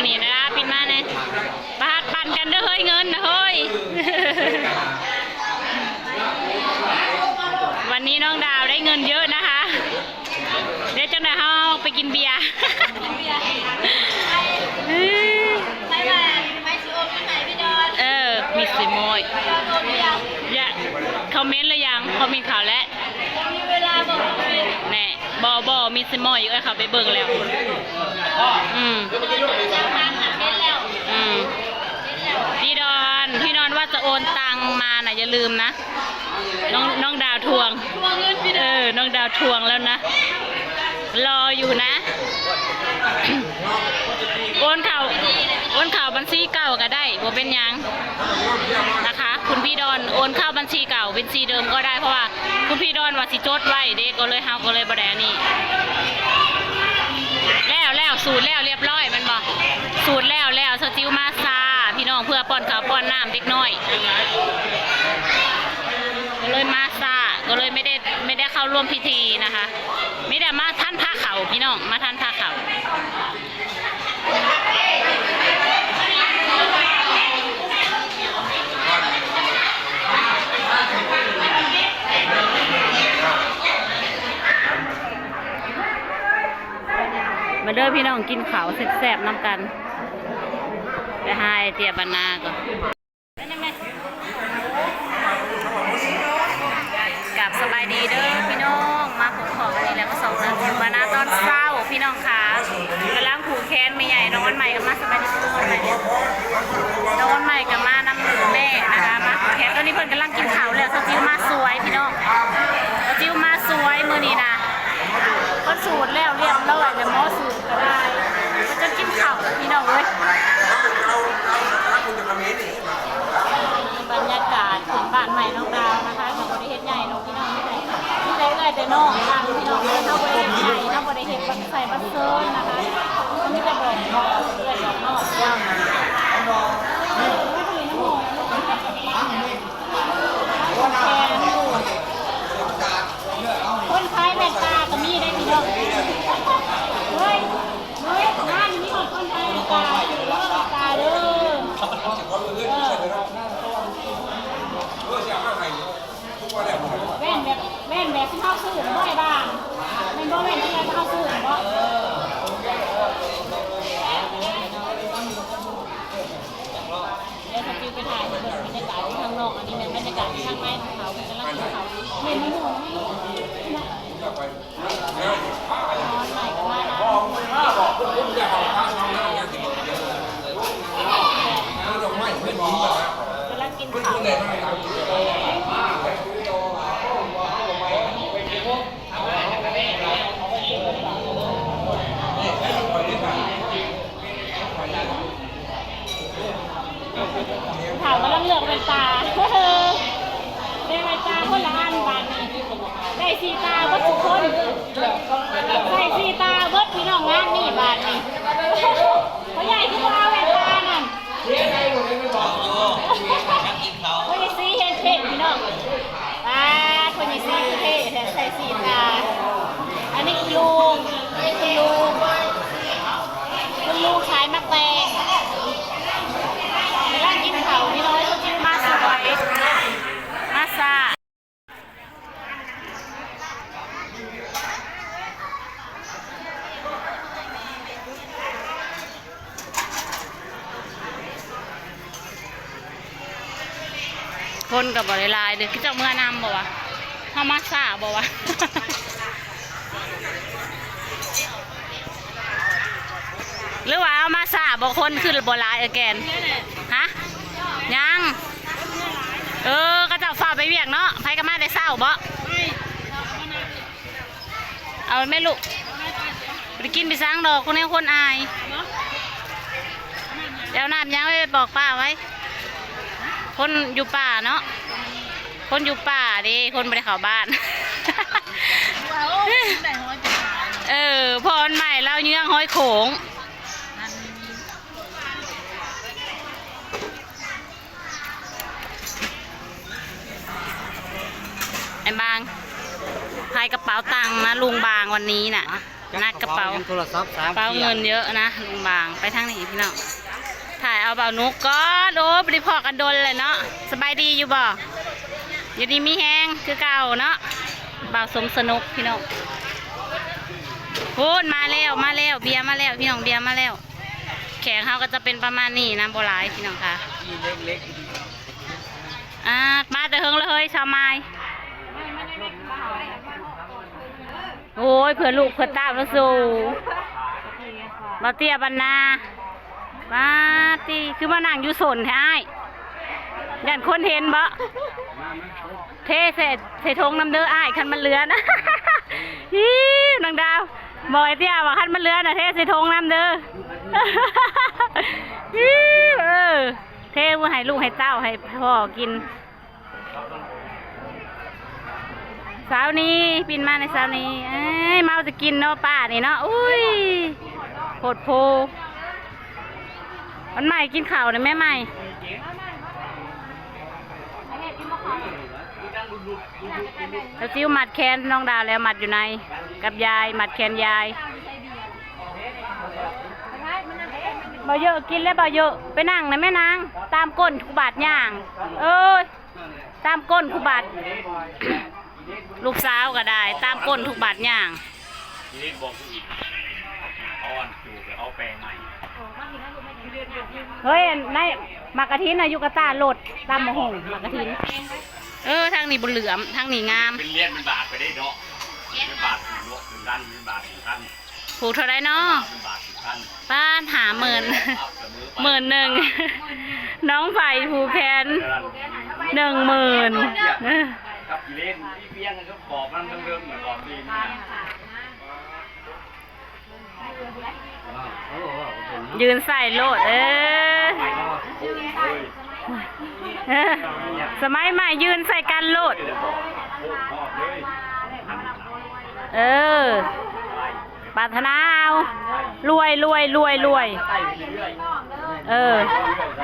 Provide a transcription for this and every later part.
ນີ້ນະ ປິດມາແນ່. ປາດ ປັ່ນກັນເດີ້ເຮີ້ຍ ເງິນນະເຮີ້ຍ. ວັນນີ້ນ້ອງດາວໄດ້ເງິນເຍອະນະຄະ. ດຽວຈັ່ງໃດເຮົາໄປກິນເບຍ. ເອີ ມີຊິໂມຍ ຢ່າ ຄອມເມັນຫຼືຍັງ? ຄອມເມັນເຂົ້າແລ້ວ ແນ່. ບໍ່ ບໍ່ ມີຊິໂມຍຢູ່ ເອີ ເຂົ້າໄປເບິ່ງແລ້ວ. ອືມ ອືມ ພີ່ດອນ ພີ່ດອນວ່າຈະໂອນຕັງມານະ ຢ່າລືມນະ. ນ້ອງ ນ້ອງດາວທວງ ທວງເງິນພີ່ດອນ. ເອີ ນ້ອງດາວທວງແລ້ວນະ ລໍຢູ່ນະ. ໂອນເຂົ້າ ໂອນເຂົ້າບັນຊີເກົ່າກໍໄດ້ ບໍ່ເປັນຫຍັງນະຄະ. ຄຸນພີ່ດອນໂອນເຂົ້າບັນຊີເກົ່າ ບັນຊີເດີມກໍໄດ້ ເພາະວ່າຄຸນພີ່ດອນວ່າຊິຈົດໄວ້ເດ້ ກໍເລີຍ ເຮົາກໍເລີຍບໍ່ໄດ້ອັນນີ້. ແລ້ວ ແລ້ວ ສູດແລ້ວ ລຽບຮ້ອຍແມ່ນບໍ່? ສູດແລ້ວ ແລ້ວ ສາວຈິວມາຊ້າ ພີ່ນ້ອງ ເພື່ອປ້ອນເຂົ້າປ້ອນນ້ຳເດັກນ້ອຍ ກໍເລີຍມາຊ້າ ກໍເລີຍໄມ່ໄດ້ ໄມ່ໄດ້ເຂົ້າຮ່ວມພິທີນະຄະ. ມີແຕ່ມາທັນພະເຂົ້າ ພີ່ນ້ອງ ມາທັນພະເຂົ້າ. ມາເດີ້ພີ່ນ້ອງ ກິນເຂົ້າແຊບໆນຳກັນ. ໄປຫາອ້າຍເຕ້ຍບ້ານນາກ່ອນ. ກາບສະບາຍດີເດີ້ພີ່ນ້ອງ ມາພົບພໍ້ກັນອີກແລ້ວກັບຊ່ອງ ສາວຈິວບ້ານນາຕອນເຊົ້າ ພີ່ນ້ອງຂາ. ກຳລັງຜູກແຂນແມ່ໃຫຍ່ ນ້ອງວັນໃໝ່ກໍມາ. ສະບາຍດີ ນ້ອງວັນໃໝ່ ນ້ອງວັນໃໝ່ກໍມານຳແມ່ນະຄະ ມາຜູກແຂນ. ຕອນນີ້ເພິ່ນກຳລັງກິນເຂົ້າແລ້ວ ສາວຈິວມາຊ່ວຍພີ່ນ້ອງ ສາວຈິວມາຊ່ວຍມື້ນີ້ນະ. ເພິ່ນສູດແລ້ວລຽບຮ້ອຍແລ້ວ ໝໍສູດກໍໄດ້ ເພິ່ນຈົນກິນເຂົ້າແລ້ວພີ່ນ້ອງເອີຍ. ບັນຍາກາດຂຶ້ນບ້ານໃໝ່ນ້ອງດາວນະຄະ ກໍບໍ່ໄດ້ເຮັດໃຫຍ່ດອກພີ່ນ້ອງ ມີແຕ່ເອື້ອຍແຕ່ນ້ອງ ທາງພີ່ນ້ອງເອີຍ. ເຮົາບໍ່ໄດ້ເຮັດໃຫຍ່ ເຮົາບໍ່ໄດ້ເຮັດບັດໄຊບັດເຊີນນະຄະ ເຮົາມີແຕ່ບອກ ບອກເອື້ອຍບອກນ້ອງ. ຄົນຂາຍແວ່ນຕາກໍມີໄດ໋ພີ່ນ້ອງເອີຍ. ເຮີ້ຍ ເຮີ້ຍ ງານນີ້ມີຮອດຄົນຂາຍແວ່ນຕາ ຊື້ເດີ້ແວ່ນຕາເດີ້. ເອີ ແວ່ນແບບ ແວ່ນແບບທີ່ເຮົາຊື້ບໍ່ ອ້າຍບາງ ແມ່ນບໍ່? ແວ່ນທີ່ເຮົາຊື້ບໍ່? ດຽວສະຈິວໄປຖ່າຍໃຫ້ເບິ່ງບັນຍາກາດຢູ່ທາງນອກ. ອັນນີ້ແມ່ນບັນຍາກາດຢູ່ທາງໃນຂອງເຂົາ ເພິ່ນກຳລັງກິນເຂົ້າ ເຫັນໝູ່ ກຳລັງກິນເຂົ້າ. ເຖົ້າກຳລັງເລືອກແວ່ນຕາ ໄດ້ແວ່ນຕາຄົນລະອັນບາດນີ້ ໄດ້ສີ່ຕາເບິດທຸກຄົນ ໃສ່ສີ່ຕາເບິດພີ່ນ້ອງ ງານນີ້ບາດນີ້. ພໍ່ໃຫຍ່ຄືບໍ່ເອົາແວ່ນຕານັ້ນ? ພໍ່ໃຫຍ່ສີເຮັດເພງພີ່ນ້ອງ. ປາດ ພໍ່ໃຫຍ່ສີເທ່ແທ້ ໃສ່ສີ່ຕາ. ອັນນີ້ຄືລຸງ ນີ້ຄືລຸງ ຄືລຸງຂາຍໝາກແຕງ ກຳລັງກິນເຂົ້າພີ່ນ້ອງ. ມາສວຍ ມາຊ້າ. ຄົນກໍບໍ່ໄດ້ຫຼາຍເດ້. ເຂົາເຈົ້າເມືອນຳບໍ່ວະ? ເຮົາມາຊ້າບໍ່ວະ? ຫຼືວ່າເຮົາມາຊ້າບໍ່? ຄົນຄືບໍ່ຫຼາຍ ເອີ ແກນ? ຮະ? ຍັງ. ເອີ ເຂົາເຈົ້າຟ້າວໄປວຽກເນາະ. ໃຜກໍມາແຕ່ເຊົ້າບໍ? ເອົາແມ່ລູກ ບໍ່ໄດ້ກິນໄປສັງດອກ ຄົນແນວຄົນອາຍ. ແລ້ວນ້ຳຍັງໄວ້ບອກປ້າໄວ້ ຄົນຢູ່ປ່າເນາະ ຄົນຢູ່ປ່າເດ້ ຄົນບໍ່ໄດ້ເຂົ້າບ້ານ. ເອີ ພໍມັນໃໝ່ລາວເຍືອງຮອຍໂຂງ. ໄອ້ບາງ ພາຍກະເປົາຕັງນະ ລຸງບາງ ວັນນີ້ນະ. ໜັກກະເປົາ ໂທລະສັບສາມ ກະເປົາເງິນເຍອະນະ ລຸງບາງ. ໄປທາງນີ້ພີ່ນ້ອງ ຖ່າຍເອົາບ່າວນຸກກ່ອນ. ໂອ້ ບໍ່ໄດ້ພໍ້ກັນດົນແລ້ວເນາະ. ສະບາຍດີຢູ່ບໍ່? ຢູ່ດີມີແຮງຄືເກົ່າເນາະ ບ່າວສົມສະໜຸກພີ່ນ້ອງ. ໂອ້ ມາແລ້ວ ມາແລ້ວ ເບຍມາແລ້ວພີ່ນ້ອງ ເບຍມາແລ້ວ. ແຂກເຮົາກໍຈະເປັນປະມານນີ້ນະ ບໍ່ຫຼາຍພີ່ນ້ອງຄ່ະ. ອ່າ ມາແຕ່ເຫິງແລ້ວເຮີ້ຍ ຊາວມາຍ. ໂອ້ຍ ເພື່ອລູກເພື່ອເຕົ້າເນາະສູ. ບ່າວເຕ້ຍບັນນາ ປາຕິ ຄືມານັ່ງຢູ່ສົນແທ້ອ້າຍ ຢ້ານຄົນເຫັນບໍ? ເທໃສ່ ໃສ່ຖົງນຳເດີອ້າຍ ຄັນມັນເຫຼືອນະ. ອີ ນາງດາວ ບອກໄອ້ເຕ້ຍວ່າ ຄັນມັນເຫຼືອນະ ເທໃສ່ຖົງນຳເດີ. ອີ ເອີ ເທມາໃຫ້ລູກໃຫ້ເຕົ້າໃຫ້ພໍ່ກິນ. ສາວນີ້ ປິ່ນມາໃນສາວນີ້ ເອີຍ ເມົາຈະກິນເນາະ ປ້ານີ້ເນາະ. ອຸ້ຍ ໂພດໂພ ມັນໃໝ່ກິນເຂົ້ານະແມ່ໃໝ່. ສາວຈິວມັດແຂນນ້ອງດາວແລ້ວ ມັດຢູ່ໃນ ກັບຍາຍ ມັດແຂນຍາຍ. ບ່າວເຢີ ກິນແລ້ວບ່າວເຢີ ໄປນັ່ງນະແມ່ນາງ ຕາມກົ້ນທຸກບາດຍ່າງ. ເອີຍ ຕາມກົ້ນທຸກບາດ ລູກສາວກໍໄດ້ ຕາມກົ້ນທຸກບາດຍ່າງ. ເຮີ້ຍ ໃນໝາກກະຖິນນະ ຢູ່ກະຕ້າໂລດ ຕຳບັກຫຸ່ງໝາກກະຖິນ. ເອີ ທາງນີ້ບໍ່ເຫຼື້ອມ ທາງນີ້ງາມ. ເປັນຫຼຽນເປັນບາດໄປເດ້ເນາະ ເປັນບາດເນາະ ເປັນພັນເປັນບາດເປັນພັນ. ຜູກເທົ່າໃດເນາະ? ປາດ ຫ້າໝື່ນ ໝື່ນໜຶ່ງ. ນ້ອງໃຜຜູກແຂນ ໜຶ່ງໝື່ນ. ຢືນໃສ່ໂລດ ເອີ ສະໄໝໃໝ່ຢືນໃສ່ກັນໂລດ ເອີ. ປາດຖະໜາເອົາ ລວຍ ລວຍ ລວຍ ລວຍ. ເອີ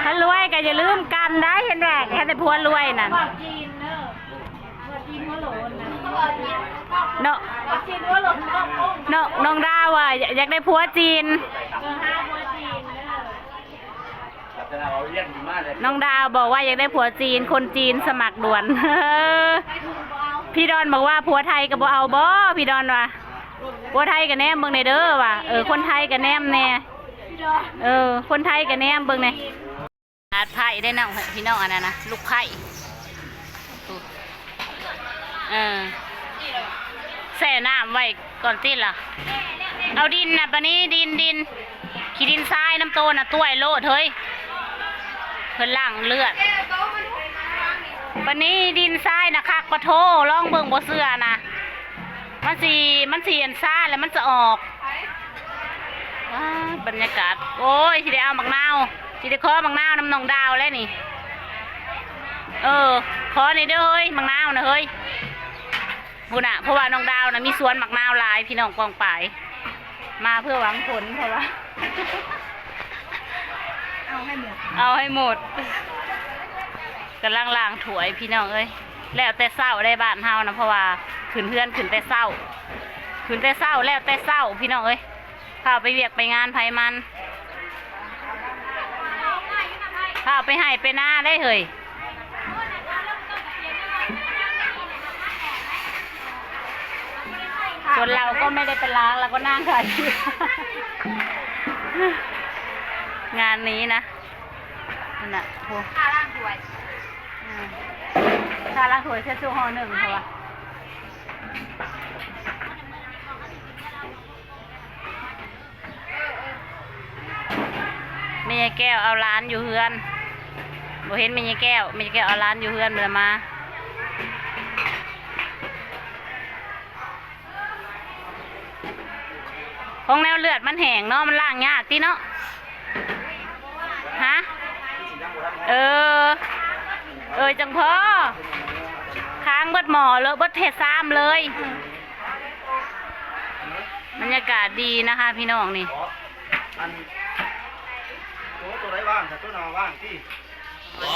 ຄັນລວຍກໍຢ່າລືມກັນໄດ້ ເຫັນແລ້ວ ຄັນໄດ້ຜົວລວຍນັ້ນ ເນາະ ເນາະ. ນ້ອງດາວວ່າ ຢາກ ຢາກໄດ້ຜົວຈີນ. ນ້ອງດາວບອກວ່າຢາກໄດ້ຜົວຈີນ ຄົນຈີນສະໝັກດ່ວນ. ພີ່ດອນບອກວ່າ ຜົວໄທກໍບໍ່ເອົາບໍ? ພີ່ດອນວ່າ ຜົວໄທກໍແນມເບິ່ງແດ່ເດີວ່າ ເອີ ຄົນໄທກໍແນມແດ່ ເອີ ຄົນໄທກໍແນມເບິ່ງແດ່. ອາດໄຜ່ໄດ້ເນາະ ພີ່ນ້ອງ ອັນນັ້ນນະ ລູກໄຜ່. ເອີ ແຊ່ນ້ຳໄວ້ກ່ອນຕິລະ. ເອົາດິນນະ ປານີ ດິນ ດິນ ຂີ້ດິນຊາຍນຳໂຕນະ ຕ້ວຍໂລດເຮີ້ຍ ເພິ່ນລ້າງເລືອດ. ປານີ ດິນຊາຍນະຄັກປະໂທ ລອງເບິ່ງ ບໍ່ເຊື່ອນະ ມັນຊິ ມັນຊິອັນຊາແລ້ວມັນຈະອອກ. ວ້າ ບັນຍາກາດ ໂອ້ຍ ຊິໄດ້ເອົາໝາກນາວ ຊິໄດ້ຂໍໝາກນາວນຳນ້ອງດາວແລ້ວນີ້. ເອີ ຂໍແດ່ເດີເຮີ້ຍ ໝາກນາວນະເຮີ້ຍ ພຸ້ນນະ. ເພາະວ່ານ້ອງດາວນະມີສວນໝາກນາວຫຼາຍ ພີ່ນ້ອງປ້ອງປາຍ ມາເພື່ອຫວັງຜົນ ເພາະວ່າ ເອົາໃຫ້ໝົດ ເອົາໃຫ້ໝົດ. ກຳລັງລ້າງຖ້ວຍ ພີ່ນ້ອງເອີຍ ແລ້ວແຕ່ເຊົ້າໄດ໋ ບ້ານເຮົານະ ເພາະວ່າຂຶ້ນເຮືອນຂຶ້ນແຕ່ເຊົ້າ ຂຶ້ນແຕ່ເຊົ້າ ແລ້ວແຕ່ເຊົ້າ ພີ່ນ້ອງເອີຍ. ພາໄປວຽກໄປງານໃຜມັນ ພາໄປໄຮ່ໄປນາໄດ໋ເຮີ້ຍ. ສ່ວນເຮົາກໍໄມ່ໄດ້ໄປລ້າງ ເຮົາກໍນັ່ງຖ່າຍຄລິບ ງານນີ້ນະ ນັ້ນນະ ໂອ້ ຖ້າລ້າງຖ້ວຍ ອືມ ຖ້າລ້າງຖ້ວຍເຊັດຊູ່ຫໍ່ໜຶ່ງ ເພາະວ່າ ແມ່ຍາຍແກ້ວເອົາຫຼານຢູ່ເຮືອນ ບໍ່ເຫັນແມ່ຍາຍແກ້ວ ແມ່ຍາຍແກ້ວເອົາຫຼານຢູ່ເຮືອນ ບໍ່ໄດ້ມາ. ຂອງແນວເລືອດມັນແຫ້ງເນາະ ມັນລ້າງຍາກຕິເນາະ. ຮະ ເອີ ເອີຍ ຈັ່ງພໍ້ ຄ້າງເບິດໝໍ້ເລີຍ ເບິດເທຊາມເລີຍ. ບັນຍາກາດດີນະຄະພີ່ນ້ອງນີ້. ອັນ ໂຕ ໂຕໃດວ່າງ ໂຕນະວ່າງຕິ. ບໍ່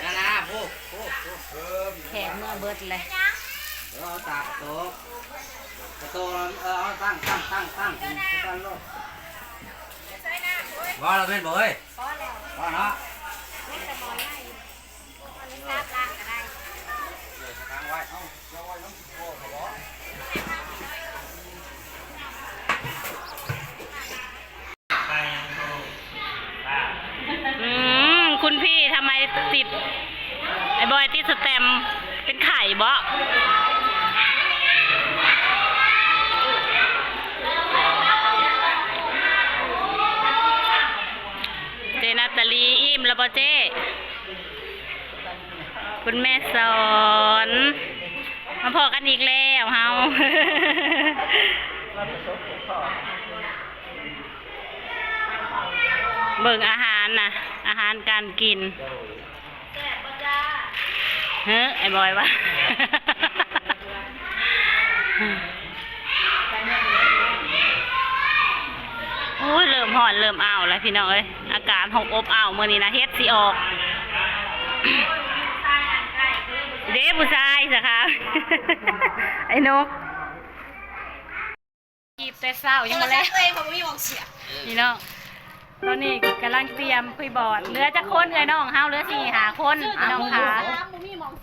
ນານາ ໂອ້ ໂອ້ ໂອ້ ເອີ ແຂກເມືອເບິດແຫຼະ ເອີ ເອົາຕາກະໂຕກ. ໂຕ ເອີ ເອົາຕັ້ງ ຕັ້ງ ຕັ້ງ ຕັ້ງ ຄືກັນໂລດ. ພໍແລ້ວແມ່ນບໍ່ເອີຍ? ພໍແລ້ວ ພໍເນາະ. ອືມ ຄຸນພີ່ ທຳໄມຕິດ ໄອ້ບອຍຕິດສະແຕັມ ເປັນໄຂ້ບໍ? ເຈ້ນາຕາລີ ອີ່ມແລ້ວບໍເຈ້? ຄຸນແມ່ສອນ ມາພໍ້ກັນອີກແລ້ວເຮົາ. ເບິ່ງອາຫານນະ ອາຫານການກິນ. ເຮີ້ ໄອ້ບອຍວ່າ ໂອ້ຍ ເລີ່ມຮ້ອນເລີ່ມອ້າວແລ້ວພີ່ນ້ອງເອີຍ. ອາກາດອົບອ້າວມື້ນີ້ນະ ເຫັດຊິອອກ. ເດ້ ຜູ້ຊາຍສະຄະ ໄອ້ນົກ. ຄລິບແຕ່ເຊົ້າຍັງບໍ່ແລ້ວ ໂທລະສັບຕົວເອງ ຂ້ອຍບໍ່ມີໝ່ອງສຽບ. ພີ່ນ້ອງ ຕອນນີ້ກຳລັງຕຽມຄຸຍບອດ ເຫຼືອຈັກຄົນເອື້ອຍນ້ອງເຮົາ? ເຫຼືອສີ່ຫ້າຄົນ ພີ່ນ້ອງຄະ.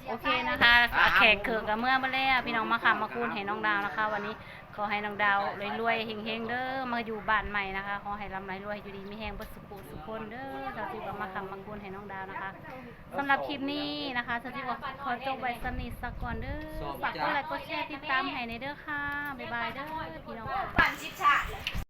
ໂອເຄນະຄະ ແຂກເຂີກະເມືອໝົດແລ້ວ ພີ່ນ້ອງ ມາຄ້ຳມາຄູນໃຫ້ນ້ອງດາວນະຄະ. ວັນນີ້ຂໍໃຫ້ນ້ອງດາວລວຍໆ ເຮັງໆ ເດີ ມາຢູ່ບ້ານໃໝ່ນະຄະ. ຂໍໃຫ້ລ່ຳໃຫ້ລວຍ ຢູ່ດີມີແຮງເບິດສຸຂູສຸຄົນເດີ. ສາວຈິກກໍມາຄ້ຳມາຄູນໃຫ້ນ້ອງດາວນະຄະ. ສຳລັບຄລິບນີ້ນະຄະ ສາວຈິກກໍຂໍຈົບໄວ້ສ່ຳນີ້ສາກ່ອນເດີ. ຝາກກົດໄລກົດແຊຕິດຕາມໃຫ້ແດ່ເດີຄ່ະ. ບາຍບາຍເດີພີ່ນ້ອງ.